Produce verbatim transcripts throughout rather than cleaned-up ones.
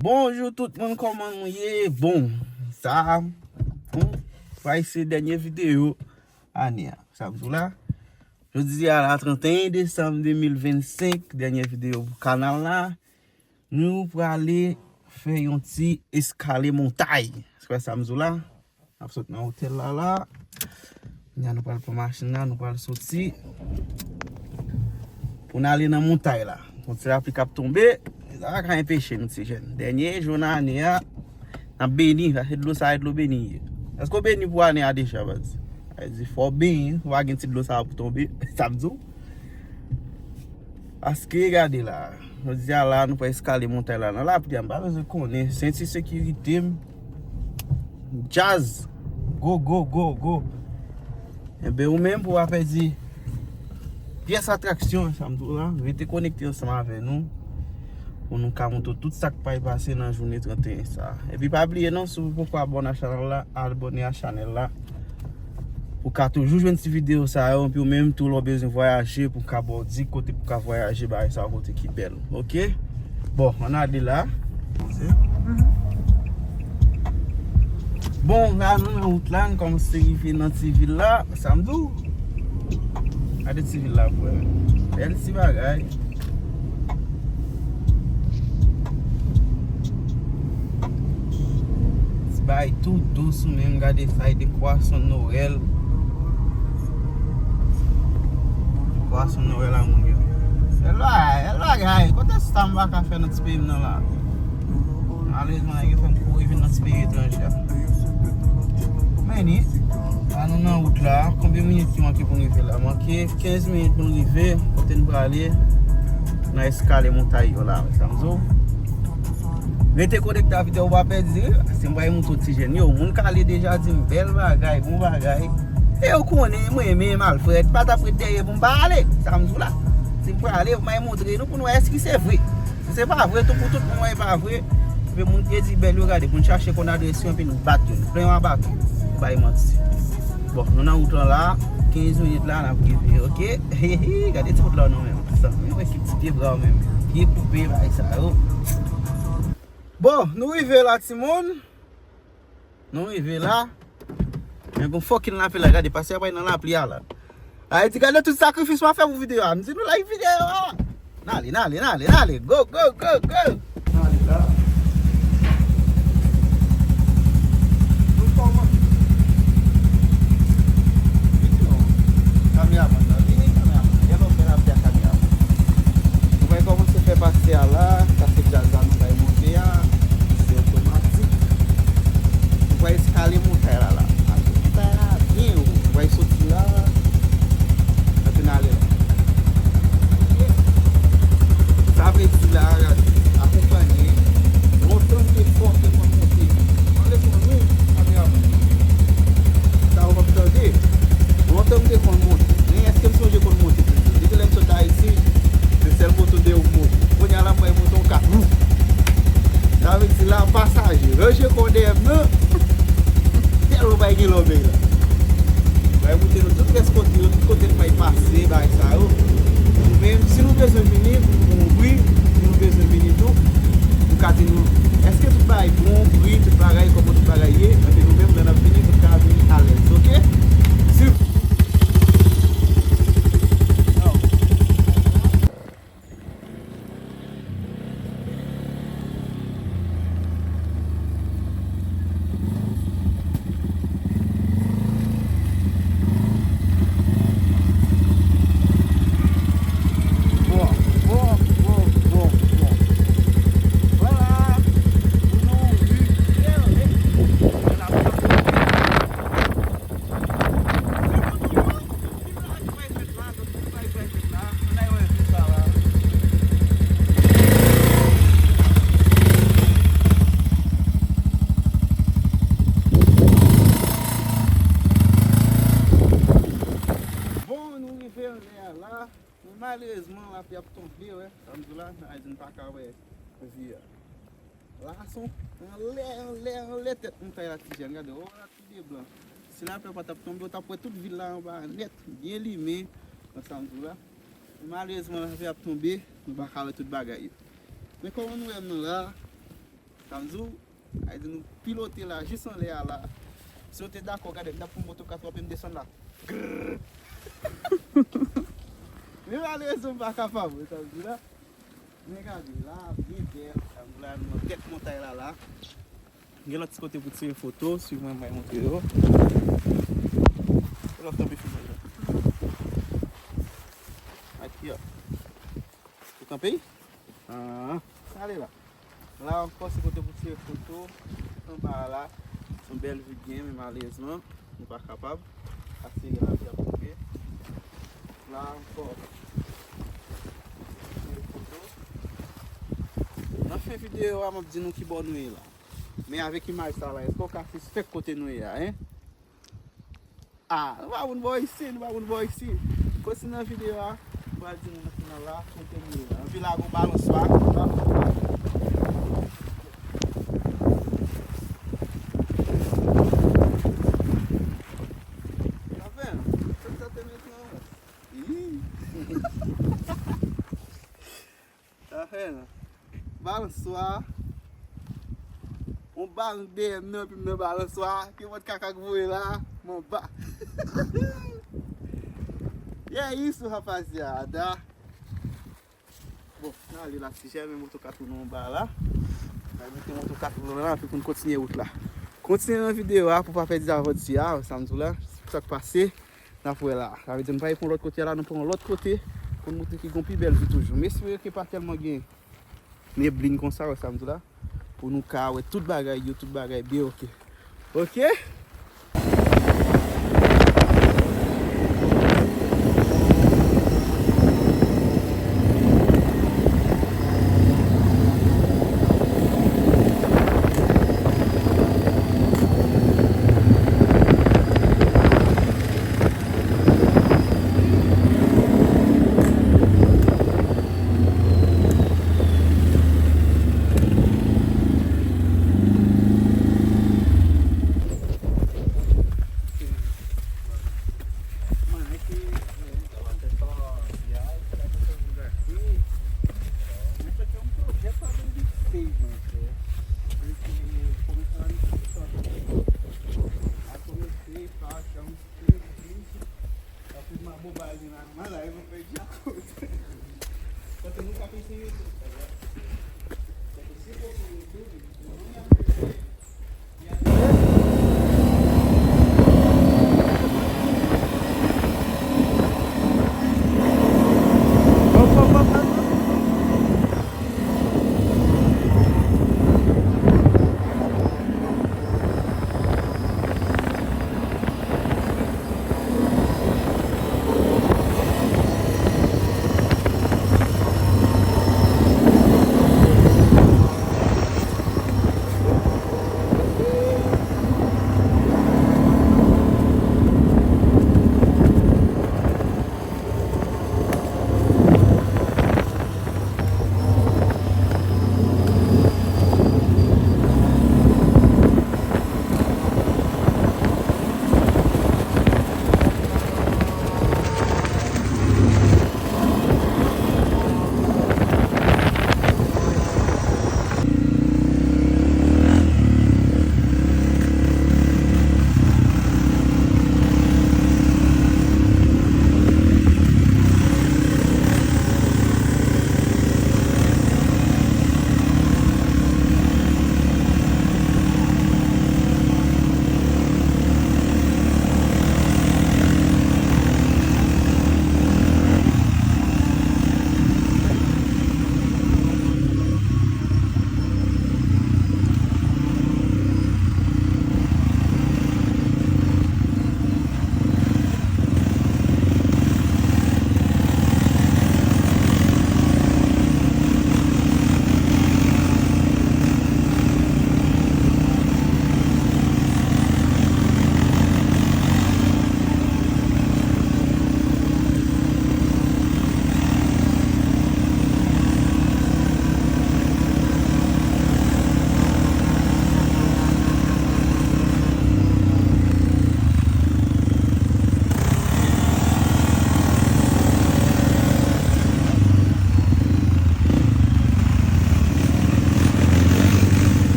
Bonjou tout moun, kòman nou ye? Bon, sa, bon, pral se dènye videyo ane a. Sa m di w la, jodi a la, trannteyen desanm de mil vennsenk, dènye videyo pou kanal la. Nou prale fè yon ti eskale montay. Se sa m di w la. N ap sot nan otèl la la. Kounye a nou pral pran machin la, nou pral soti. Pou n ale nan montay la. Yon ti lapli k ap tonbe. Sa pa ka enpeche nou ti jèn. Dènye jou nan ane a, n ap beni. Sa se dlo sa, e dlo beni ye. Èske w beni pou ane a deja, baz? Sa vle di fò w benyen, pou pa gen ti dlo sa pou tonbe. Sa m di w. Paske, gade la, jodi a la, nou pral eskale montay la nan lapli a, m pa bezwen konnen, senti sekirite m, djaz, go, go, go, go. Enben, ou menm, pou w pa pèdi pyès atraksyon, sa m di w la, rete konekte ansanm avè nou, pou nou ka montre w tout sa k pral pase nan jounen trannteyen sa a. Epi pa bliye non, si w poko abòne a chanèl la, abòne a chanèl la. Ou ka toujou jwenn ti videyo sa yo, epi ou menm tou lè w bezwen vwayaje, pou ka ba w di kote pou ka vwayaje, bagay sa yo kote ki bèl. Oke? Bon, ann ale la. Bon, la nou nan wout la, nou kòmanse rive nan ti vil la. Sa m di w? Gade ti vil la pou wè. Bèl ti bagay. Ti bagay tou dous ou menm, gade sa, e de kwason Nwèl. Kwason Nwèl a moun yo. Bèl bagay, bèl bagay. Kote sa m pa ka fè nan ti peyi m nan la? Malerezman, nèg yo fè m kouri vin nan ti peyi etranje a. Men ni, la nou nan wout la. Konbyen minit ki manke pou n rive la? Manke kenz minit pou n rive kote n prale. Nan eskale montay yo la, sa m di w. Rete konekte avè videyo, pa pèdi, paske m pral montre w ti jèn yo. Moun k ale deja di m bèl bagay, bon bagay. E yo konnen m renmen m Alfred, pa t ap ret dèyè pou m pa ale. Sa m di w la. Si m prale, m pral montre nou pou nou wè èske se vre. Si se pa vre, tou pou tout moun wè e pa vre. Epi moun ki di bèl yo, gade, pou n chache konn adrès yo, epi n bat yo, n plen yo a baton. Bay manti. Bon, nou nan wout lan la, kenz minit la, n ap rive, oke? Gade ti wout lan non menm. Zanmi, wè ki ti pye bra w menm. Pye koupe, bay sa yo. Bon, nou rive la, timoun. Nou rive la. Men gon fòkin lapli la, gade, pase apre nan lapli a la. Ay di, gade tout sakrifis m ap fè pou videyo a. M di nou like videyo a. N ale, n ale, n ale, n ale. Go, go, go, go. N ale la. Nou kòman? Vini non. Kameramann nan, vini kameramann. Gade yon bèl afè a kameramann. Nou pral kòmanse fè pase a la. Sa se djaz la nou bay monte a. Se otomatik. Nou pral eskale montay la la. Montay la byen wo. Nou pral soti la. Epi n ale la. Sa vle di la, gade, akonpanye. Lontan m te fò, m te konn monte. Anlè konn wi, kameramann. Sa w ap tande. Lontan m te konn monte. Men èske m sonje konn monte pito? Depi lè m sot Ayiti, se sèl moto de ou m monte. Kounye a la, m pral monte yon kat wou. Sa vle di la, pasaje, ranje kò dèyè m nan. Tèlman bay gen lòbèy la. Bay moute nou tout rès kote yo, tout kote n pral pase, bagay sa yo. Nou menm, si nou bezwen vini pou, pou yon bri, si nou bezwen vini tou, nou ka di nou, èske tout bagay bon, bri, tout bagay, kòman tout bagay ye, enben nou menm, lè n ap vini, nou ka vini alèz, oke? Si Bon, bon, bon, bon, bon. Vwala, pou nou rive. Bon, nou rive anlè a la. Men malerezman, lapli ap tonbe, wè. Sa m di w la, sa vle di n pa ka wè vi a. La, se anlè, anlè, anlè tèt montay la, ti jèn. Gade, o, la, tout de blan. Si lapli pa t ap tonbe, w t ap wè tout vil la anba a nèt, byen limen, nan sa m di w la. Men malerezman, lapli ap tonbe, nou pa ka wè tout bagay yo. Men kòman nou wè m nan la, Sa m di w, ay di nou pilote la, jis anlè a la. Si w te dakò, gade, m t ap pran moto kat w ap m desann la. Grrr. Men malerezman m pa kapab, sa m di w la. Men gade la, byen bèl, sa m di w la, nou nan tèt montay la la. Gen lòt ti kote pou tire foto, swiv mwen, mwen montre yo. Lòt kanpe fimè yo. Ak yo. Ou kanpe? Ah, ale la. La ankò, se kote pou tire foto. Anba a la, se yon bèl vi k gen, men malerezman, nou pa kapab. Ase gen lavi ap tonbe. La ankò, tire foto. Nan fen videyo a, m ap di nou ki bò nou ye la. Men avèk imaj sa la, èske w ka sispèk kote nou ye a, en? Ah, nou pa moun bò isi, nou pa moun bò isi. Kontinye nan videyo a, m pral di nou nan final la, kote nou ye la. Anpi la, gon balanswa. Sa fè, sa te met nan. Ih. Afè la. Balanswa. On bal dèyè m nan, epi m nan balanswa. Ki mòd kaka k voye la? Manba. Yeah, isso, rapaziada. Bon, n ale la, si jèmen moto ka tounen anba la. N a mete moto ka tounen la, epi pou n kontinye wout la. Kontinye nan videyo a pou pa pèdi zavanti a, sa m di w la. Sa k pase. N ap wè la. Sa vle di nou pa pran lòt kote a la, nou pran lòt kote pou nou montre ki gon pi bèl vi toujou. M espere ke pa tèlman gen neblin konsa, wè sa m di la. Pou nou ka wè tout bagay yo, tout bagay byen oke. Oke?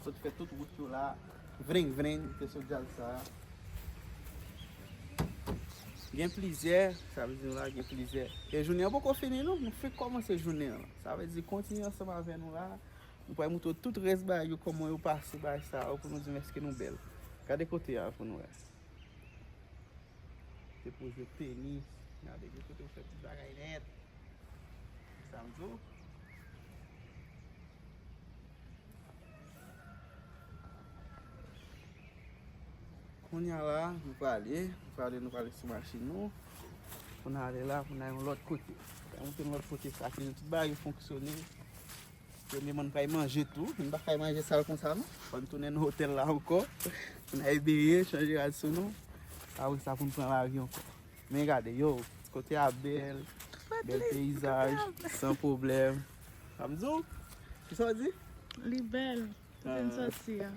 Sot fè tout wout nou la. Vring, vring, te sou djaz sa. Gen plizyè, sa vle di nou la gen plizyè. E jounen an poko fini non, nou fenk kòmanse jounen an. Sa vle di kontinye ansanm avè nou la. Nou pral montre w tout rès bagay yo, kòman yo pase bagay sa yo pou nou di m èske nou bèl. Gade kote a pou nou wè. Te poze tenis. Gade gen kote yo fè tout bagay nèt. Sa m di w. Kounye a la, nou prale, nou prale, nou prale sou machin nou. Pou n ale la, pou n al yon lòt kote. Pou n montre yon lòt kote sa, ki tout bagay yo fonksyone. Premyèman, n pral manje tou. Nou pa kay manje sal konsa, non. Fò n tounen nan otèl la ankò. Pou n al benyen, chanje rad sou nou. Apre sa, pou n pran lavi ankò. Men gade, yo, kote a bèl, bèl peyizaj, san pwoblèm. Sa m di w? Kisa w di? Li bèl. Kote n sòti a.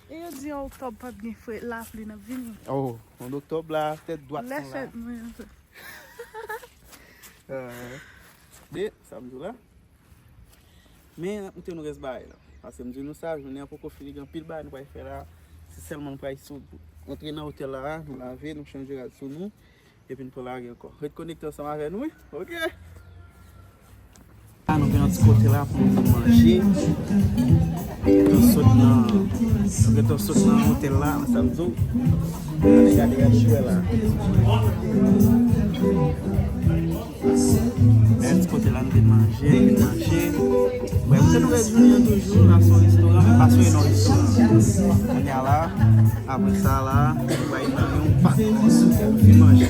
E yo di an oktòb p ap gen fre, lapli n ap vini. Oh, an oktòb la, tèt dwat nou la. Lè fèt mwen an tou. Ah. Men, sa m di w la. Men, n ap montre nou rès bagay la. Paske m di nou sa, jounen an poko fini, gen anpil bagay nou pral fè la. Se sèlman nou pral sou, antre nan otèl la, nou lave, nou chanje rad sou nou. Epi n pral lage ankò. Ret konekte ansanm avè nou, wi. Oke. La, nou gen yon ti kote la pou nou manje. Gentan sot nan, gentan sot nan otèl la, sa m di w. Gade, gade, gade, gade la. Men yon ti kote la, nou te manje, nou te manje. Bon, se nouvèl jounen an toujou, la se yon restoran, men pa sou yon restoran. Kounye a la, apre sa la, nou pral nan yon pak, vin manje.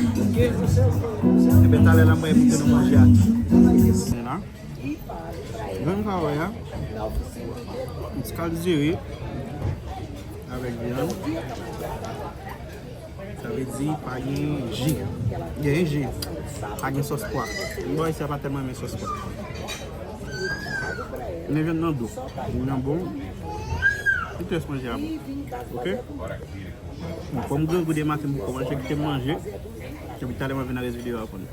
Ebyen, talè la, mwen montre nou manje a tou. Men la, jan nou ka wè a, yon ti kalziri avèk vyann. Sa vle di pa gen ji. Gen ji. Pa gen sòs pwa. Bò isi a pa tèlman renmen sòs pwa. Men vyann nan dou. Vyann nan bon. Tout rès manje a bon. Oke? Bon, kòm grangou de maten m poko manje, kite m manje. Epi talè mwen vin nan rès videyo a pou nou.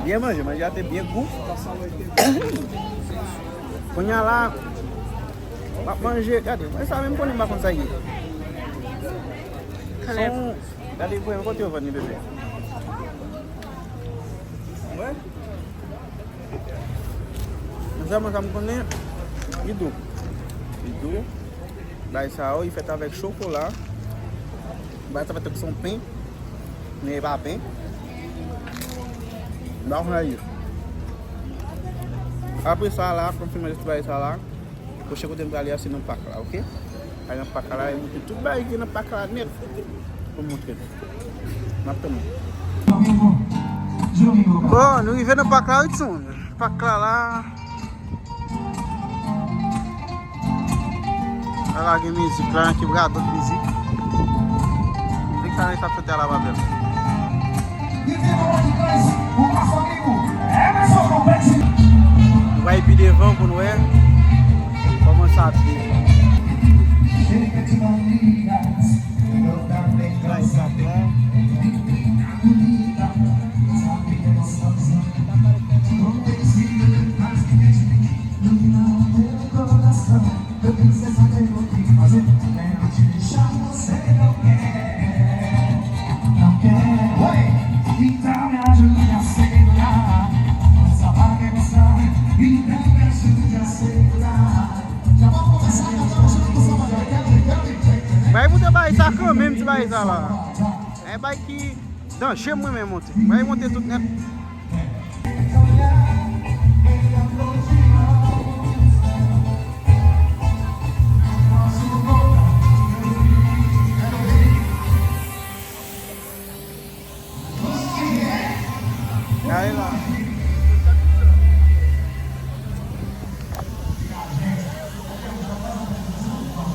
Byen manje, manje a te byen gou. Kounye a la, m ap manje, gade, mwen sa menm konnen m pa konn sa ye. Son, gade, mwen kote yo vann li, bebe. Mwen. Men sèlman sa m konnen, li dou. Li dou. Bagay sa yo, li fèt avèk chokola. Bagay sa fèt tankou se yon pen, men e pa pen. M pa konn sa ye. Apre sa la, kòm fin manje ti bagay sa la, pwochen kote m prale a, se nan pak la, oke? Al nan pak la, e montre tout bagay ki nan pak la nèt. Pou montre nou. M ap tann nou. Bon, nou rive nan pak la, wi, timoun. Pak la la. La, la gen mizik la, ki radòt mizik. Mizik sa, sa fèt a la, pa bèl. Nou va pi devan pou n wè kòman sa ap ye. Bay moute bay sa kanmenm, ti bay sa la. E bay ki danje m renmen monte. Bay monte tout nèt. Gade la.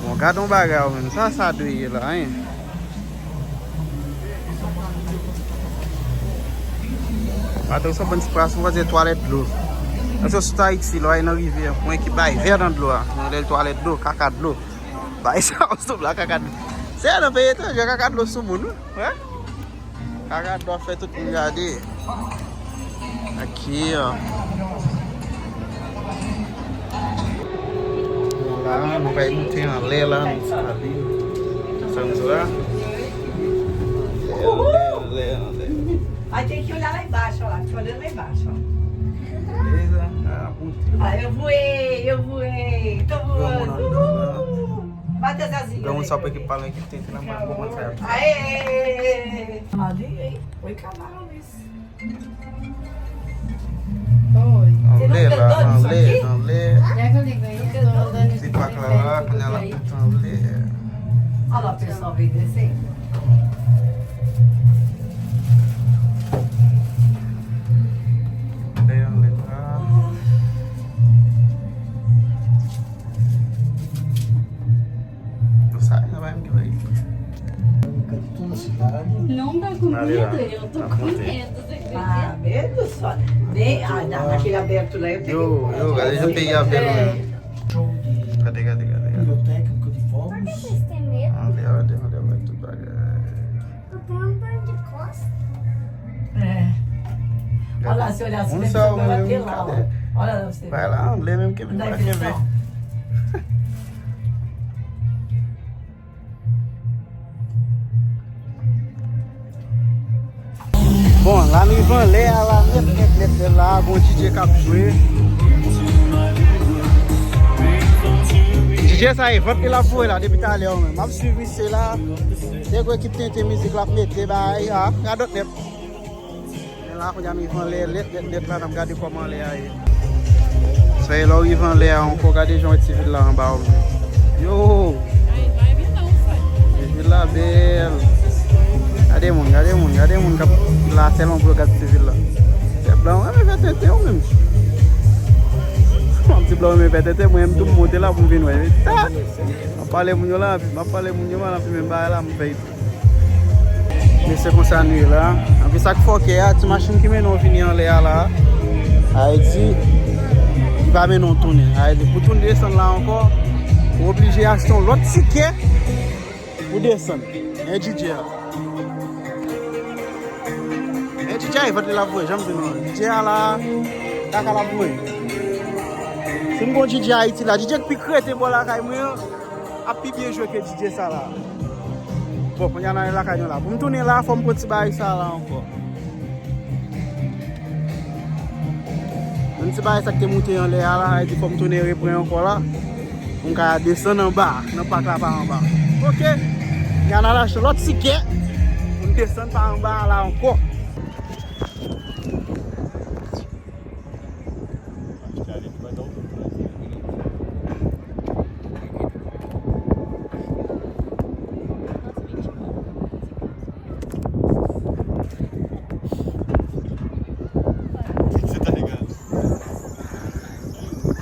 Bon, gade yon bagay ou menm. Sa, sa dwe ye la, hein? Atò, sa bann ti plas, mwen panse twalèt dlo. Paske sou Ayiti, lè w al nan rivyè, mwen ki bay vè nan dlo a. Mwen rele l twalèt dlo, kaka dlo. Bay sa, w sou la, kaka dlo. Se nan peyi etranje, kaka dlo sou moun, wi. Wè? Kaka dlo ap fè tout moun gade. Aki, a. Ah, nou pral monte anlè la, nou ti Kabil. Sa nou di la? Anlè, anlè, anlè. I think you like Basho, actually, like Basho. Anlè la, ah, monte. Ah, yo voye, yo voye. Tout moun anlè la. Granmoun sa peke pale ki tenten nan mwen, kòman sa y ap fè. Aye! Mande, wi, ka ba nou, miss. Anlè la, anlè, anlè. Ti pak la la, kounye a l ap monte anlè. Anlè, anlè la. Sa, sa pa menm ki bay. Não dá com medo, eu tô com medo, você acredita? Ah, medo só. Nem a, a, aquele aberto lá, eu tenho. Yo, yo, gade jan peyi a bèl menm. Gade, gade, gade, gade. Por que vocês têm medo? Anlè, anlè, anlè, anlè, tout bagay. Eu tenho dor de costas. É. Olha lá, se olhar assim, deve ser pela tela, ó. Olha lá, você. Vai lá, anlè menm ke vin pa kenbe. Bon, la nou rive anlè a la nèt, nèt, nèt, nèt la, gon D J k ap jwe. D J sa e vant li l ap voye la depi talè menm. M ap swiv misye la. Se gwo ekip tenten mizik l ap mete bay, a, radòt nèt. Men la, kounye a nou rive anlè, nèt, nèt, nèt la, n ap gade kòman anlè a ye. Sa e lè w rive anlè a ankò, gade jan w wè ti vil la anba w. Yo! Ti vil la bèl. Gade moun, gade moun, gade moun k ap la sèlman pou yo gad ti vil la. Fè blan, w renmen fè tenten ou menm. M ap di blan renmen fè tenten, mwen menm tou m monte la pou m vin wè. M ap pale moun yo la, m ap pale moun yo mal, anpi menm bagay la, m fè. Men se konsa nou ye la. Anpi sa k fòkè a, ti machin ki mennen w vini anlè a la, sa vle di, li pa mennen w tounen. Sa vle di, pou tounen desann la ankò, ou oblije achte yon lòt tikè pou desann. Men D J a. Men D J a, e vant li l ap voye, janm di nou. D J a la, kaka l ap voye. Si m gon D J Ayiti la, D J k pi kreten bò lakay mwen an, ap pi byen jwe ke D J sa la. Bon, kounye a n ale lakay nou la. Pou m tounen la, fò m pran ti bagay sa la ankò. Menm ti bagay sa k te moute anlè a la, sa vle di fò m tounen repran ankò la. Pou m ka desann anba, nan pak la pa anba. Oke. Kounye a n al achte lòt tikè. Pou n desann pa anba a la ankò.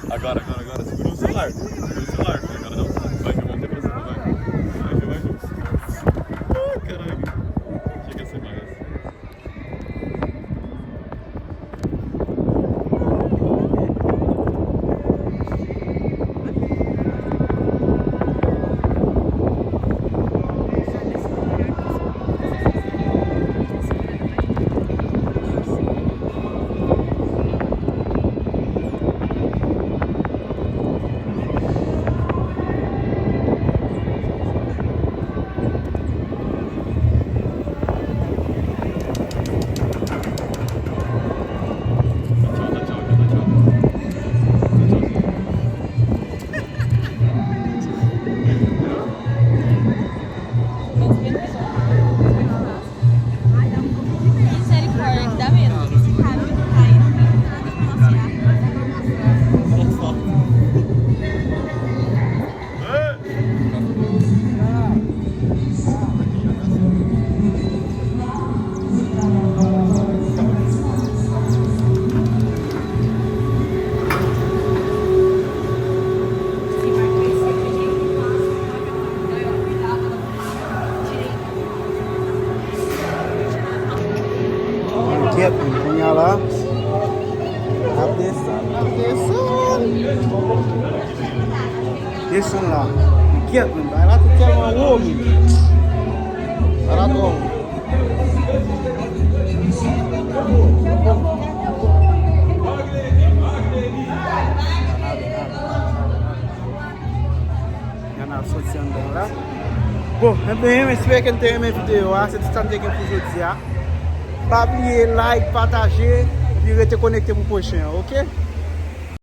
Agora, agora, agora. Segura o celular. Segura o celular. Agora não. Vai filmando depois, vai. Vai filmando. Ah, caralho. Chega essa merda. Misericórdia, que dá medo. Esse caminho tá indo pra passear. Kèt, kounye a la, ap desann, ap desann. Desann la. Kèt, men, bagay la te tèlman wo, men. Bagay la twò wo. Soti anndan la. Bon, enben, m espere ke n te renmen videyo a. Se tout sa n te gen pou jodi a. Pa bliye like, pataje, epi rete konekte pou pwochen an, oke?